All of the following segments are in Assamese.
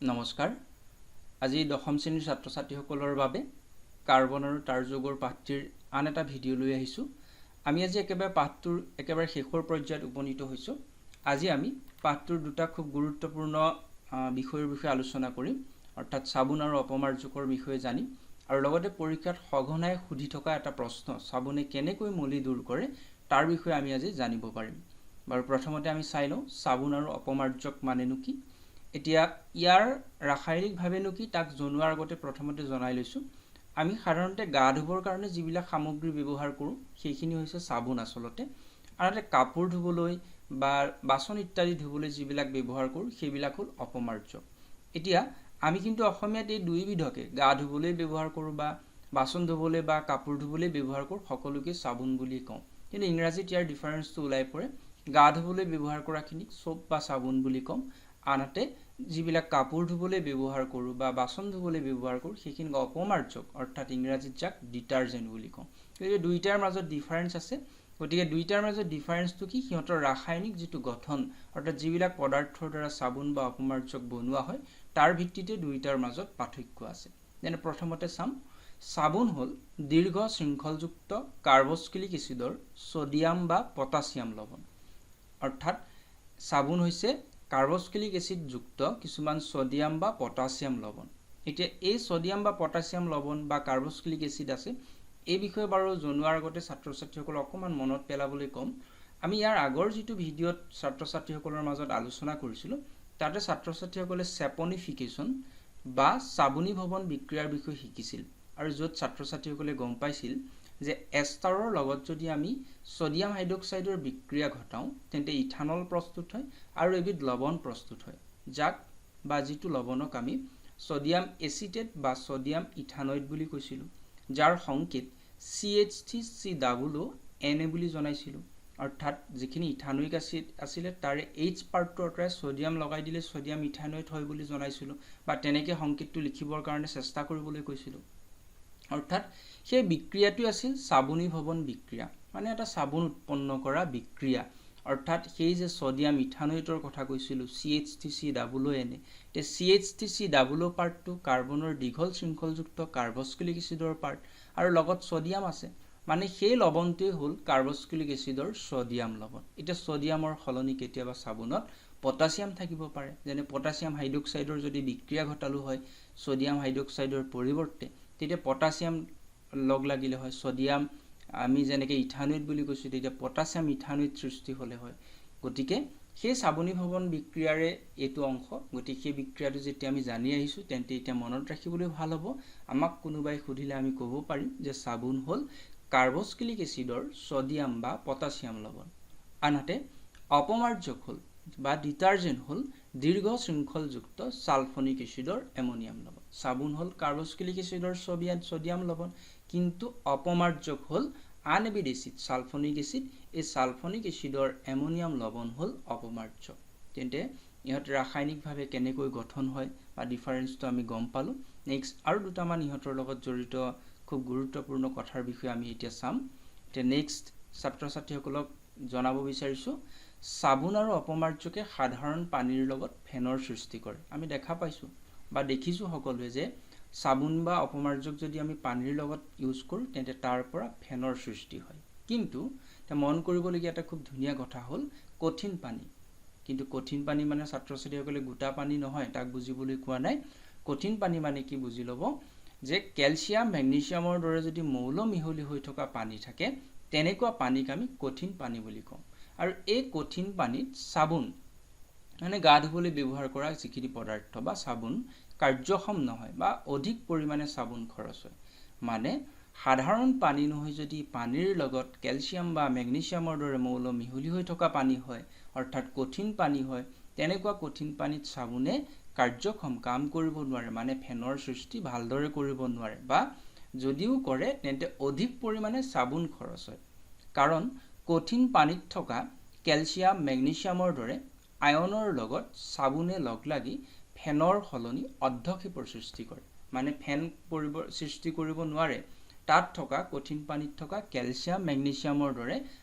নমস্কাৰ। আজি দশম শ্ৰেণীৰ ছাত্ৰ ছাত্ৰীসকলৰ বাবে কাৰ্বন আৰু তাৰ যৌগৰ পাঠটিৰ আন এটা ভিডিঅ' লৈ আহিছোঁ। আমি আজি একেবাৰে পাঠটোৰ একেবাৰে শেষৰ পৰ্যায়ত উপনীত হৈছোঁ। আজি আমি পাঠটোৰ দুটা খুব গুৰুত্বপূৰ্ণ বিষয়ৰ বিষয়ে আলোচনা কৰিম, অৰ্থাৎ চাবোন আৰু অপমাৰ্জকৰ বিষয়ে জানিম আৰু লগতে পৰীক্ষাত সঘনাই সুধি থকা এটা প্ৰশ্ন, চাবোনে কেনেকৈ মলি দূৰ কৰে, তাৰ বিষয়ে আমি আজি জানিব পাৰিম। বাৰু, প্ৰথমতে আমি চাই লওঁ চাবোন আৰু অপমাৰ্জক মানেনো কি। এতিয়া ইয়াৰ ৰাসায়নিকভাৱেনো কি, তাক জনোৱাৰ আগতে প্ৰথমতে জনাই লৈছোঁ, আমি সাধাৰণতে গা ধুবৰ কাৰণে যিবিলাক সামগ্ৰী ব্যৱহাৰ কৰোঁ, সেইখিনি হৈছে চাবোন আচলতে। আনহাতে কাপোৰ ধুবলৈ বা বাচন ইত্যাদি ধুবলৈ যিবিলাক ব্যৱহাৰ কৰোঁ, সেইবিলাক হ'ল অপমাৰ্জক। এতিয়া আমি কিন্তু অসমীয়াত এই দুয়োবিধকে, গা ধুবলৈ ব্যৱহাৰ কৰোঁ বা বাচন ধুবলৈ বা কাপোৰ ধুবলৈ ব্যৱহাৰ কৰোঁ, সকলোকে চাবোন বুলি কওঁ। কিন্তু ইংৰাজীত ইয়াৰ ডিফাৰেঞ্চটো ওলাই পৰে। গা ধুবলৈ ব্যৱহাৰ কৰাখিনিক চ'প বা চাবোন বুলি ক'ম, আনহাতে যিবিলাক কাপোৰ ধুবলৈ ব্যৱহাৰ কৰোঁ বা বাচন ধুবলৈ ব্যৱহাৰ কৰোঁ, সেইখিনিক অপমাৰ্জক, অৰ্থাৎ ইংৰাজীত যাক ডিটাৰজেণ্ট বুলি কওঁ। গতিকে দুইটাৰ মাজত ডিফাৰেঞ্চ আছে। গতিকে দুইটাৰ মাজত ডিফাৰেঞ্চটো কি? সিহঁতৰ ৰাসায়নিক যিটো গঠন, অৰ্থাৎ যিবিলাক পদাৰ্থৰ দ্বাৰা চাবোন বা অপমাৰ্জক বনোৱা হয়, তাৰ ভিত্তিতে দুইটাৰ মাজত পাৰ্থক্য আছে। যেনে প্ৰথমতে চাম, চাবোন হ'ল দীৰ্ঘ শৃংখলযুক্ত কাৰ্বক্সিলিক এচিডৰ ছ'ডিয়াম বা পটাছিয়াম লৱণ। অৰ্থাৎ চাবোন হৈছে কাৰ্বক্সিলিক এচিডযুক্ত কিছুমান ছ'ডিয়াম বা পটাছিয়াম লৱণ। এতিয়া এই ছ'ডিয়াম বা পটাছিয়াম লৱণ বা কাৰ্বক্সিলিক এচিড আছে, এই বিষয়ে বাৰু জনোৱাৰ আগতে ছাত্ৰ ছাত্ৰীসকলক অকণমান মনত পেলাবলৈ ক'ম। আমি ইয়াৰ আগৰ যিটো ভিডিঅ'ত ছাত্ৰ ছাত্ৰীসকলৰ মাজত আলোচনা কৰিছিলোঁ, তাতে ছাত্ৰ ছাত্ৰীসকলে চেপনিফিকেশ্যন বা চাবোনী ভৱন বিক্ৰিয়াৰ বিষয়ে শিকিছিল আৰু য'ত ছাত্ৰ ছাত্ৰীসকলে গম পাইছিল যে এষ্টাৰৰ লগত যদি আমি ছ'ডিয়াম হাইড্ৰক্সাইডৰ বিক্ৰিয়া ঘটাওঁ, তেন্তে ইথানল প্ৰস্তুত হয় আৰু এবিধ লৱণ প্ৰস্তুত হয়, যাক বা যিটো লৱণক আমি ছ'ডিয়াম এচিটেট বা ছ'ডিয়াম ইথানইড বুলি কৈছিলোঁ, যাৰ সংকেত CH3COONa বুলি জনাইছিলোঁ। অৰ্থাৎ যিখিনি ইথানইক এচিড আছিলে, তাৰে এইচ পাৰ্টটো আঁতৰাই ছ'ডিয়াম লগাই দিলে ছ'ডিয়াম ইথানইড হয় বুলি জনাইছিলোঁ বা তেনেকৈ সংকেতটো লিখিবৰ কাৰণে চেষ্টা কৰিবলৈ কৈছিলোঁ। অৰ্থাৎ সেই বিক্ৰিয়াটোৱে আছিল চাবোনী ভৱন বিক্ৰিয়া, মানে এটা চাবোন উৎপন্ন কৰা বিক্ৰিয়া। অৰ্থাৎ সেই যে ছ'ডিয়াম ইথানইডৰ কথা কৈছিলোঁ, CH3COONa, এতিয়া CH3C OO পাৰ্টটো কাৰ্বনৰ দীঘল শৃংখলযুক্ত কাৰ্বক্সিলিক এচিডৰ পাৰ্ট আৰু লগত ছ'ডিয়াম আছে, মানে সেই লৱণটোৱেই হ'ল কাৰ্বক্সিলিক এচিডৰ ছ'ডিয়াম লৱণ। এতিয়া ছ'ডিয়ামৰ সলনি কেতিয়াবা চাবোনত পটাছিয়াম থাকিব পাৰে। যেনে পটাছিয়াম হাইড্ৰক্সাইডৰ যদি বিক্ৰিয়া ঘটালোঁ হয় ছ'ডিয়াম হাইড্ৰক্সাইডৰ পৰিৱৰ্তে, তেতিয়া পটাছিয়াম লগ লাগিলে হয় ছ'ডিয়াম, আমি যেনেকৈ ইথানইড বুলি কৈছোঁ, তেতিয়া পটাছিয়াম ইথানইড সৃষ্টি হ'লে হয়। গতিকে সেই চাবোনী ভৱন বিক্ৰিয়াৰে এইটো অংশ। গতিকে সেই বিক্ৰিয়াটো যেতিয়া আমি জানি আহিছোঁ, তেন্তে এতিয়া মনত ৰাখিবলৈ ভাল হ'ব। আমাক কোনোবাই সুধিলে আমি ক'ব পাৰিম যে চাবোন হ'ল কাৰ্বক্সিলিক এচিডৰ ছ'ডিয়াম বা পটাছিয়াম লৱণ। আনহাতে অপমাৰ্জক হ'ল বা ডিটাৰজেণ্ট হ'ল দীৰ্ঘ শৃংখলযুক্ত ছালফনিক এচিডৰ এমনিয়াম লৱণ। চাবোন হ'ল কাৰ্বক্সিলিক এচিডৰ ছ'ডিয়াম লৱণ, কিন্তু অপমাৰ্জক হ'ল আন এবিধ এচিড, ছালফনিক এচিড। এই ছালফনিক এচিডৰ এমনিয়াম লৱণ হ'ল অপমাৰ্জক। তেন্তে ইহঁত ৰাসায়নিকভাৱে কেনেকৈ গঠন হয় বা ডিফাৰেঞ্চটো আমি গম পালোঁ। নেক্সট আৰু দুটামান ইহঁতৰ লগত জড়িত খুব গুৰুত্বপূৰ্ণ কথাৰ বিষয়ে আমি এতিয়া চাম। এতিয়া নেক্সট ছাত্ৰ ছাত্ৰীসকলক জনাব বিচাৰিছোঁ, চাবোন আৰু অপমাৰ্জকে সাধাৰণ পানীৰ লগত ফেনৰ সৃষ্টি কৰে। আমি দেখা পাইছোঁ বা দেখিছোঁ সকলোৱে যে চাবোন বা অপমাৰ্জক যদি আমি পানীৰ লগত ইউজ কৰোঁ, তেন্তে তাৰ পৰা ফেনৰ সৃষ্টি হয়। কিন্তু মন কৰিবলগীয়া এটা খুব ধুনীয়া কথা হ'ল কঠিন পানী। কিন্তু কঠিন পানী মানে ছাত্ৰ ছাত্ৰীসকলে গোটা পানী নহয়, তাক বুজিবলৈ কোৱা নাই। কঠিন পানী মানে কি বুজি ল'ব যে কেলছিয়াম মেগনেছিয়ামৰ দৰে যদি মৌল মিহলি হৈ থকা পানী থাকে, তেনেকুৱা পানীক আমি কঠিন পানী বুলি কওঁ। আৰু এই কঠিন পানীত চাবোন, মানে গা ধুবলৈ ব্যৱহাৰ কৰা যিখিনি পদাৰ্থ বা চাবোন, কাৰ্যক্ষম নহয় বা অধিক পৰিমাণে চাবোন খৰচ হয়। মানে সাধাৰণ পানী নহয়, যদি পানীৰ লগত কেলছিয়াম বা মেগনেছিয়ামৰ দৰে মৌল মিহলি হৈ থকা পানী হয়, অৰ্থাৎ কঠিন পানী হয়, তেনেকুৱা কঠিন পানীত চাবোনে কাৰ্যক্ষম কাম কৰিব নোৱাৰে, মানে ফেনৰ সৃষ্টি ভালদৰে কৰিব নোৱাৰে বা যদিও কৰে, তেন্তে অধিক পৰিমাণে চাবোন খৰচ হয়। কাৰণ কঠিন পানীত থকা কেলছিয়াম মেগনেছিয়ামৰ দৰে আয়নৰ লগত চাবোনে লগ লাগি ফেনৰ সলনি অৰ্ধক্ষেপৰ সৃষ্টি কৰে, মানে ফেন কৰিব সৃষ্টি কৰিব নোৱাৰে। তাত থকা কঠিন পানীত থকা কেলছিয়াম মেগনেছিয়ামৰ দৰে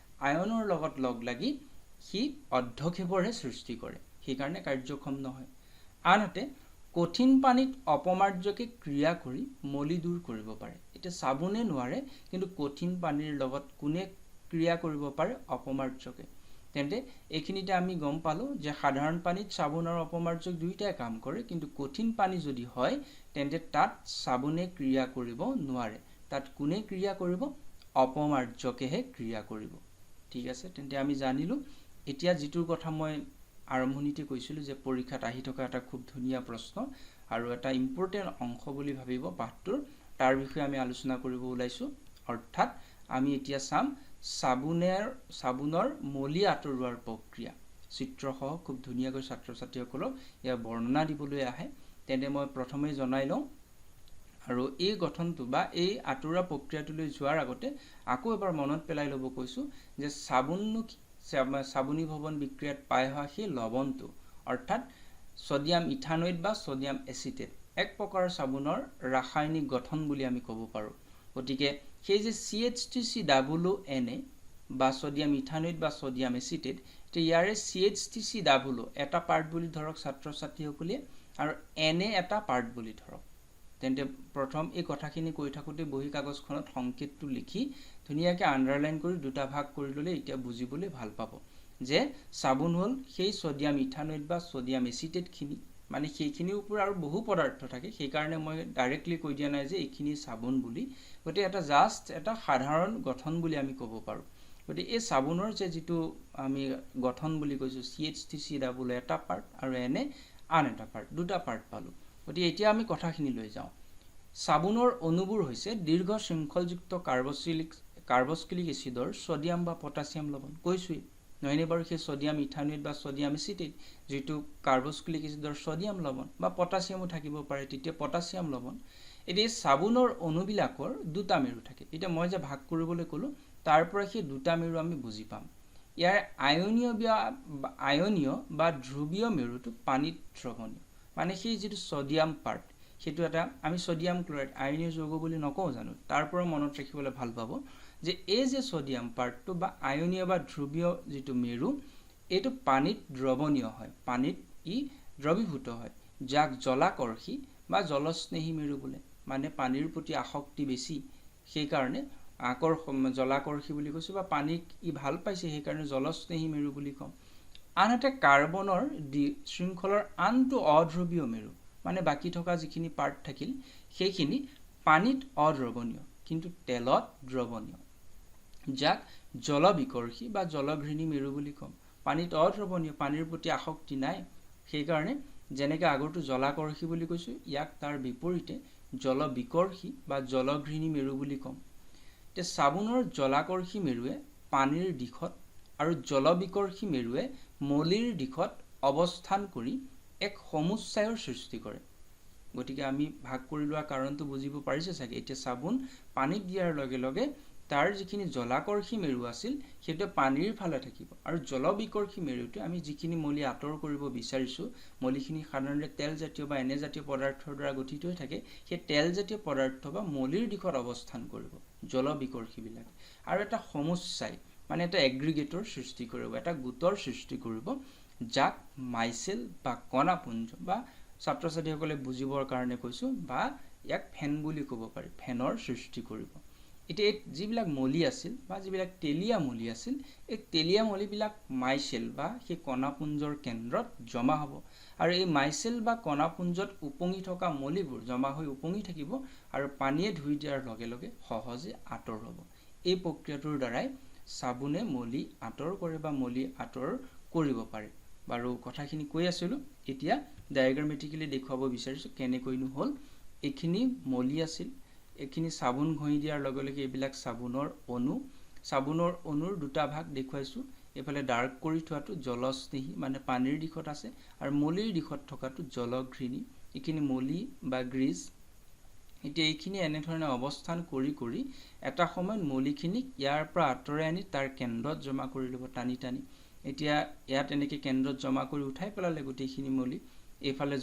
আয়নৰ লগত লগ লাগি সি অৰ্ধক্ষেপৰহে সৃষ্টি কৰে, সেইকাৰণে কাৰ্যক্ষম নহয়। আনহাতে কঠিন পানীত অপমাৰ্জকে ক্ৰিয়া কৰি মলি দূৰ কৰিব পাৰে। এতিয়া চাবোনে নোৱাৰে, কিন্তু কঠিন পানীৰ লগত কোনে ক্ৰিয়া কৰিব পাৰে? অপমাৰ্জকে। তেন্তে এইখিনিতে আমি গম পালোঁ যে সাধাৰণ পানীত চাবোন আৰু অপমাৰ্জক দুয়োটাই কাম কৰে, কিন্তু কঠিন পানী যদি হয় তেন্তে তাত চাবোনে ক্ৰিয়া কৰিব নোৱাৰে। তাত কোনে ক্ৰিয়া কৰিব? অপমাৰ্জকেহে ক্ৰিয়া কৰিব। ঠিক আছে, তেন্তে আমি জানিলোঁ। এতিয়া যিটোৰ কথা মই আৰম্ভণিতে কৈছিলোঁ যে পৰীক্ষাত আহি থকা এটা খুব ধুনীয়া প্ৰশ্ন আৰু এটা ইম্পৰ্টেণ্ট অংশ বুলি ভাবিব পাঠটোৰ, তাৰ বিষয়ে আমি আলোচনা কৰিব ওলাইছোঁ। অৰ্থাৎ আমি এতিয়া চাম চাবোনৰ মলি আঁতৰোৱাৰ প্ৰক্ৰিয়া। চিত্ৰসহ খুব ধুনীয়াকৈ ছাত্ৰ ছাত্ৰীসকলক ইয়াৰ বৰ্ণনা দিবলৈ আহে। তেন্তে মই প্ৰথমেই জনাই লওঁ, আৰু এই গঠনটো বা এই আঁতৰোৱা প্ৰক্ৰিয়াটোলৈ যোৱাৰ আগতে আকৌ এবাৰ মনত পেলাই ল'ব কৈছোঁ যে চাবোননো চাবোনী ভৱন বিক্ৰিয়াত পাই অহা সেই লৱণটো, অৰ্থাৎ ছডিয়াম ইথানইড বা ছডিয়াম এচিটেট, এক প্ৰকাৰৰ চাবোনৰ ৰাসায়নিক গঠন বুলি আমি ক'ব পাৰোঁ। গতিকে সেই যে CH3COONa বা ছডিয়াম ইথানইড বা ছডিয়াম এচিটেট, এতিয়া ইয়াৰে CH3COO এটা পাৰ্ট বুলি ধৰক ছাত্ৰ ছাত্ৰীসকলে, আৰু এন এ এটা পাৰ্ট বুলি ধৰক। তেন্তে প্ৰথম এই কথাখিনি কৈ থাকোঁতে বহী কাগজখনত সংকেতটো লিখি ধুনীয়াকৈ আণ্ডাৰলাইন কৰি দুটা ভাগ কৰি ল'লে এতিয়া বুজিবলৈ ভাল পাব যে চাবোন হ'ল সেই ছডিয়াম ইথানইড বা ছডিয়াম এচিটেটখিনি, মানে সেইখিনিৰ ওপৰত আৰু বহু পদাৰ্থ থাকে, সেইকাৰণে মই ডাইৰেক্টলি কৈ দিয়া নাই যে এইখিনি চাবোন বুলি। গতিকে এটা জাষ্ট এটা সাধাৰণ গঠন বুলি আমি ক'ব পাৰোঁ। গতিকে এই চাবোনৰ যে যিটো আমি গঠন বুলি কৈছোঁ, CH3COO এটা পাৰ্ট আৰু এন এ আন এটা পাৰ্ট, দুটা পাৰ্ট পালোঁ। গতিকে এতিয়া আমি কথাখিনি লৈ যাওঁ। চাবোনৰ অণুবোৰ হৈছে দীৰ্ঘ শৃংখলযুক্ত কাৰ্বক্সিলিক এচিডৰ ছডিয়াম বা পটাছিয়াম লৱণ, কৈছোৱেই নহয়নে বাৰু? সেই ছডিয়াম ইথানইড বা ছডিয়াম এচিটেট যিটো কাৰ্বক্সিলিক এচিডৰ ছডিয়াম লৱণ বা পটাছিয়ামো থাকিব পাৰে, তেতিয়া পটাছিয়াম লৱণ। এতিয়া এই চাবোনৰ অণুবিলাকৰ দুটা মেৰু থাকে। এতিয়া মই যে ভাগ কৰিবলৈ ক'লোঁ, তাৰ পৰা সেই দুটা মেৰু আমি বুজি পাম। ইয়াৰ আয়নীয় বা ধ্ৰুৱীয় মেৰুটো পানীত দ্ৰৱণীয়, মানে সেই যিটো ছডিয়াম পাৰ্ট, সেইটো এটা আমি ছডিয়াম ক্লৰাইড আয়নীয় যৌগ বুলি নকওঁ জানো? তাৰ পৰা মনত ৰাখিবলৈ ভাল পাব যে এই যে ছডিয়াম পাৰ্টটো বা আয়নীয় বা ধ্ৰুৱীয় যিটো মেৰু, এইটো পানীত দ্ৰৱণীয় হয়, পানীত ই দ্ৰৱীভূত হয়, যাক জলাকৰ্ষী বা জলস্নেহী মেৰু বোলে। মানে পানীৰ প্ৰতি আসক্তি বেছি, সেইকাৰণে জলাকৰ্ষী বুলি কৈছোঁ, বা পানীক ই ভাল পাইছে সেইকাৰণে জলস্নেহী মেৰু বুলি ক'ম। আনহাতে কাৰ্বনৰ শৃংখলৰ আনটো অধ্ৰুৱীয় মেৰু, মানে বাকী থকা যিখিনি পাৰ্ট থাকিল সেইখিনি পানীত অদ্ৰৱণীয় কিন্তু তেলত দ্ৰৱণীয়, যাক জলবিকৰ্ষী বা জলঘৃণী মেৰু বুলি ক'ম। পানীত অদ্ৰৱণীয়, পানীৰ প্ৰতি আসক্তি নাই, সেইকাৰণে যেনেকৈ আগৰটো জলাকৰ্ষী বুলি কৈছোঁ, ইয়াক তাৰ বিপৰীতে জলবিকৰ্ষী বা জলঘৃণী মেৰু বুলি ক'ম। এতিয়া চাবোনৰ জলাকৰ্ষী মেৰুৱে পানীৰ দিশত আৰু জলবিকৰ্ষী মেৰুৱে মলিৰ দিশত অৱস্থান কৰি এক সমুচ্চায়ৰ সৃষ্টি কৰে। গতিকে আমি ভাগ কৰি লোৱা কাৰণটো বুজিব পাৰিছে চাগে। এতিয়া চাবোন পানীত দিয়াৰ লগে লগে তাৰ যিখিনি জলাকৰ্ষী মেৰু আছিল সেইটো পানীৰ ফালে থাকিব, আৰু জলবিকৰ্ষী মেৰুটোৱে আমি যিখিনি মলি আঁতৰ কৰিব বিচাৰিছোঁ, মলিখিনি সাধাৰণতে তেলজাতীয় বা এনেজাতীয় পদাৰ্থৰ দ্বাৰা গঠিত হৈ থাকে, সেই তেলজাতীয় পদাৰ্থ বা মলিৰ দিশত অৱস্থান কৰিব জলবিকৰ্ষীবিলাকে, আৰু এটা সমুচ্চায় মানে এটা এগ্ৰিগেটৰ সৃষ্টি কৰিব, এটা গোটৰ সৃষ্টি কৰিব, যাক মাইচেল বা কণাপুঞ্জ বা ছাত্ৰ ছাত্ৰীসকলে বুজিবৰ কাৰণে কৈছোঁ, বা ইয়াক ফেন বুলি ক'ব পাৰি, ফেনৰ সৃষ্টি কৰিব। এতিয়া এই যিবিলাক মলি আছিল বা যিবিলাক তেলীয়া মলি আছিল, এই তেলীয়া মলিবিলাক মাইচেল বা সেই কণাপুঞ্জৰ কেন্দ্ৰত জমা হ'ব, আৰু এই মাইচেল বা কণাপুঞ্জত উপঙি থকা মলিবোৰ জমা হৈ উপঙি থাকিব আৰু পানীয়ে ধুই দিয়াৰ লগে লগে সহজে আঁতৰ হ'ব। এই প্ৰক্ৰিয়াটোৰ দ্বাৰাই চাবোনে মলি আঁতৰ কৰে বা মলি আঁতৰ কৰিব পাৰে। বাৰু কথাখিনি কৈ আছিলোঁ, এতিয়া ডায়েগ্ৰামেটিকেলি দেখুৱাব বিচাৰিছোঁ কেনেকৈনো হ'ল। এইখিনি মলি আছিল, এইখিনি চাবোন ঘঁহি দিয়াৰ লগে লগে এইবিলাক চাবোনৰ অণু, চাবোনৰ অণুৰ দুটা ভাগ দেখুৱাইছোঁ। এইফালে ডাৰ্ক কৰি থোৱাটো জলস্নেহী মানে পানীৰ দিশত আছে, আৰু মলিৰ দিশত থকাটো জলঘৃণী। এইখিনি মলি বা গ্ৰীজ। এতিয়া এইখিনি এনেধৰণে অৱস্থান কৰি কৰি এটা সময়ত মলিখিনিক ইয়াৰ পৰা আঁতৰাই আনি তাৰ কেন্দ্ৰত জমা কৰি ল'ব টানি টানি। এতিয়া ইয়াত এনেকৈ কেন্দ্ৰত জমা কৰি উঠাই পেলালে গোটেইখিনি মলি। এইফালে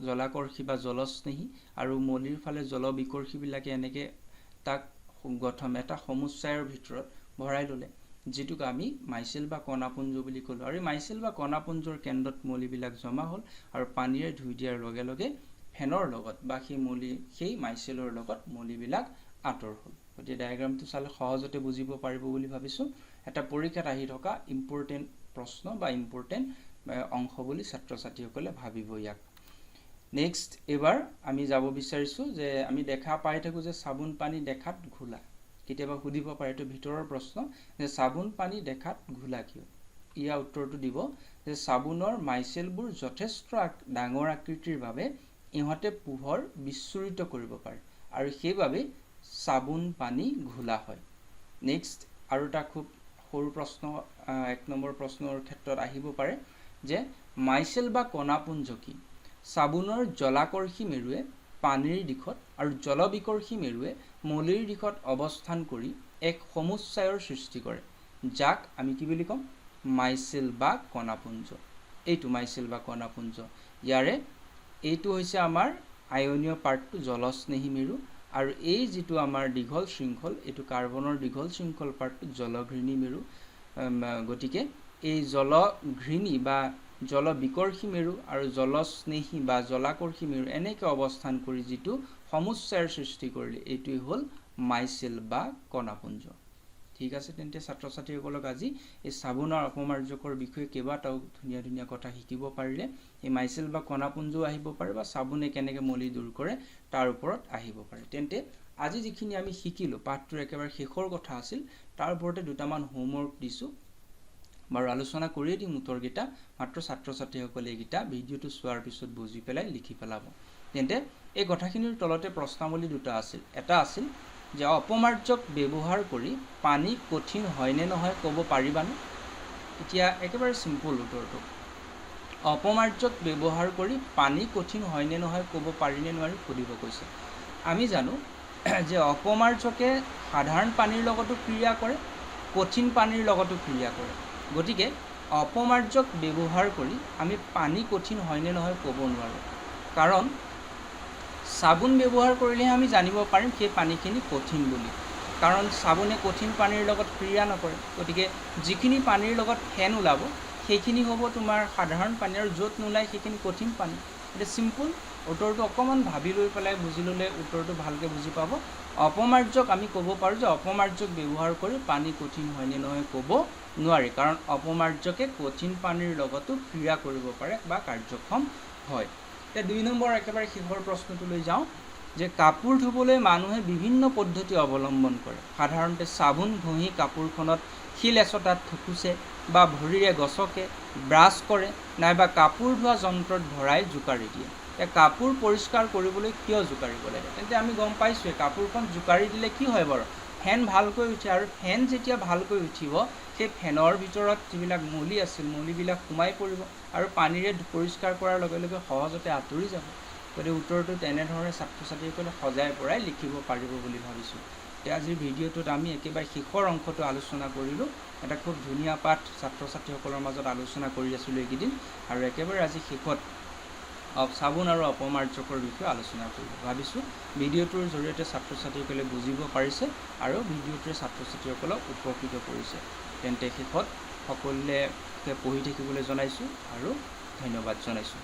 জলাকৰ্ষী বা জলস্নেহী আৰু মলিৰ ফালে জলবিকৰ্ষীবিলাকে এনেকৈ তাক গঠন এটা সমুচ্চায়ৰ ভিতৰত ভৰাই ল'লে, যিটোক আমি মাইচেল বা কণাপুঞ্জ বুলি ক'লোঁ। আৰু এই মাইচেল বা কণাপুঞ্জৰ কেন্দ্ৰত মলিবিলাক জমা হ'ল আৰু পানীৰে ধুই দিয়াৰ লগে লগে ফেনৰ লগত বা সেই মলি, সেই মাইচেলৰ লগত মলিবিলাক আঁতৰ হ'ল। গতিকে ডায়েগ্ৰামটো চালে সহজতে বুজিব পাৰিব বুলি ভাবিছোঁ। এটা পৰীক্ষাত আহি থকা ইম্পৰ্টেণ্ট প্ৰশ্ন বা ইম্পৰ্টেণ্ট অংশ বুলি ছাত্ৰ ছাত্ৰীসকলে ভাবিব ইয়াক। নেক্সট, এইবাৰ আমি যাব বিচাৰিছোঁ যে আমি দেখা পাই থাকোঁ যে চাবোন পানী দেখাত ঘোলা। কেতিয়াবা সুধিব পাৰে, এইটো ভিতৰৰ প্ৰশ্ন, যে চাবোন পানী দেখাত ঘোলা কিয়? ইয়াৰ উত্তৰটো দিব যে চাবোনৰ মাইচেলবোৰ যথেষ্ট ডাঙৰ আকৃতিৰ বাবে ইহঁতে পোহৰ বিচ্ছুৰিত কৰিব পাৰে আৰু সেইবাবেই চাবোন পানী ঘোলা হয়। নেক্সট, আৰু এটা খুব সৰু প্ৰশ্ন, 1 নম্বৰ প্ৰশ্নৰ ক্ষেত্ৰত আহিব পাৰে যে মাইচেল বা কণাপুঞ্জ কি? চাবোনৰ জলাকৰ্ষী মেৰুৱে পানীৰ দিশত আৰু জলবিকৰ্ষী মেৰুৱে মলিৰ দিশত অৱস্থান কৰি এক সমুচ্চায়ৰ সৃষ্টি কৰে, যাক আমি কি বুলি ক'ম? মাইচেল বা কণাপুঞ্জ। এইটো মাইচেল বা কণাপুঞ্জ। ইয়াৰে এইটো হৈছে আমাৰ আয়নীয় পাৰ্টটো, জলস্নেহী মেৰু, আৰু এই যিটো আমাৰ দীঘল শৃংখল, এইটো কাৰ্বনৰ দীঘল শৃংখল পাৰ্টটো জলঘৃণী মেৰু। গতিকে এই জলঘৃণী বা জলবিকৰ্ষী মেৰু আৰু জলস্নেহী বা জলাকৰ্ষী মেৰু এনেকৈ অৱস্থান কৰি যিটো সমুচ্চায়ৰ সৃষ্টি কৰিলে, এইটোৱেই হ'ল মাইচেল বা কণাপুঞ্জ। ঠিক আছে, তেন্তে ছাত্ৰ ছাত্ৰীসকলক আজি এই চাবোন আৰু অপমাৰ্জকৰ বিষয়ে কেইবাটাও ধুনীয়া ধুনীয়া কথা শিকিব পাৰিলে। এই মাইচেল বা কণাপুঞ্জও আহিব পাৰে বা চাবোনে কেনেকৈ মলি দূৰ কৰে তাৰ ওপৰত আহিব পাৰে। তেন্তে আজি যিখিনি আমি শিকিলোঁ, পাঠটোৰ একেবাৰে শেষৰ কথা আছিল, তাৰ ওপৰতে দুটামান হোমৱৰ্ক দিছোঁ। বাৰু, আলোচনা কৰিয়ে দিম উত্তৰকেইটা, মাত্ৰ ছাত্ৰ ছাত্ৰীসকলে এইকেইটা ভিডিঅ'টো চোৱাৰ পিছত বুজি পেলাই লিখি পেলাব। তেন্তে এই কথাখিনিৰ তলতে প্ৰশ্নাৱলী দুটা আছিল। এটা আছিল যে অপমাৰ্জক ব্যৱহাৰ কৰি পানী কঠিন হয়নে নহয় ক'ব পাৰিবানে? এতিয়া একেবাৰে চিম্পল উত্তৰটো, অপমাৰ্জক ব্যৱহাৰ কৰি পানী কঠিন হয়নে নহয় ক'ব পাৰিনে নোৱাৰি সুধিব কৈছে। আমি জানো যে অপমাৰ্জকে সাধাৰণ পানীৰ লগতো ক্ৰিয়া কৰে, কঠিন পানীৰ লগতো ক্ৰিয়া কৰে। গতিকে অপমাৰ্জক ব্যৱহাৰ কৰি আমি পানী কঠিন হয়নে নহয় ক'ব নোৱাৰোঁ, কাৰণ চাবোন ব্যৱহাৰ কৰিলেহে আমি জানিব পাৰিম সেই পানীখিনি কঠিন বুলি, কাৰণ চাবোনে কঠিন পানীৰ লগত ক্ৰিয়া নকৰে। গতিকে যিখিনি পানীৰ লগত ফেন ওলাব সেইখিনি হ'ব তোমাৰ সাধাৰণ পানী, আৰু য'ত নোলায় সেইখিনি কঠিন পানী। এতিয়া চিম্পুল উত্তৰটো অকণমান ভাবি লৈ পেলাই বুজি ল'লে উত্তৰটো ভালকৈ বুজি পাব। অপমাৰ্জক আমি ক'ব পাৰোঁ যে অপমাৰ্জক ব্যৱহাৰ কৰি পানী কঠিন হয়নে নহয় ক'ব নোৱাৰি, কাৰণ অপমাৰ্জকে কঠিন পানীৰ লগতো ক্ৰিয়া কৰিব পাৰে বা কাৰ্যক্ষম হয়। এতিয়া 2 নম্বৰ একেবাৰে শেষৰ প্ৰশ্নটোলৈ যাওঁ যে কাপোৰ ধুবলৈ মানুহে বিভিন্ন পদ্ধতি অৱলম্বন কৰে। সাধাৰণতে চাবোন ঘঁহি কাপোৰখনত শিল এচটাত থুকুচে বা ভৰিৰে গছকে, ব্ৰাছ কৰে, নাইবা কাপোৰ ধোৱা যন্ত্ৰত ভৰাই জোকাৰি দিয়ে। এতিয়া কাপোৰ পৰিষ্কাৰ কৰিবলৈ কিয় জোকাৰিব লাগে? তেন্তে আমি গম পাইছোঁৱে, কাপোৰখন জোকাৰি দিলে কি হয় বাৰু? ফেন ভালকৈ উঠে, আৰু ফেন যেতিয়া ভালকৈ উঠিব সেই ফেনৰ ভিতৰত যিবিলাক মলি আছিল মলিবিলাক সোমাই পৰিব আৰু পানীৰে পৰিষ্কাৰ কৰাৰ লগে লগে সহজতে আঁতৰি যাব। গতিকে উত্তৰটো তেনেধৰণে ছাত্ৰ ছাত্ৰীসকলে সজাই পৰাই লিখিব পাৰিব বুলি ভাবিছোঁ। এতিয়া আজিৰ ভিডিঅ'টোত আমি একেবাৰে শেষৰ অংশটো আলোচনা কৰিলোঁ। এটা খুব ধুনীয়া পাঠ ছাত্ৰ ছাত্ৰীসকলৰ মাজত আলোচনা কৰি আছিলোঁ এইকেইদিন, আৰু একেবাৰে আজি শেষত চাবোন আৰু অপমাৰ্জকৰ বিষয়ে আলোচনা কৰিলোঁ। ভাবিছোঁ ভিডিঅ'টোৰ জৰিয়তে ছাত্ৰ ছাত্ৰীসকলে বুজিব পাৰিছে আৰু ভিডিঅ'টোৱে ছাত্ৰ ছাত্ৰীসকলক উপকৃত কৰিছে। তেন্তে শেষত সকলোকে পঢ়ি থাকিবলৈ জনাইছোঁ আৰু ধন্যবাদ জনাইছোঁ।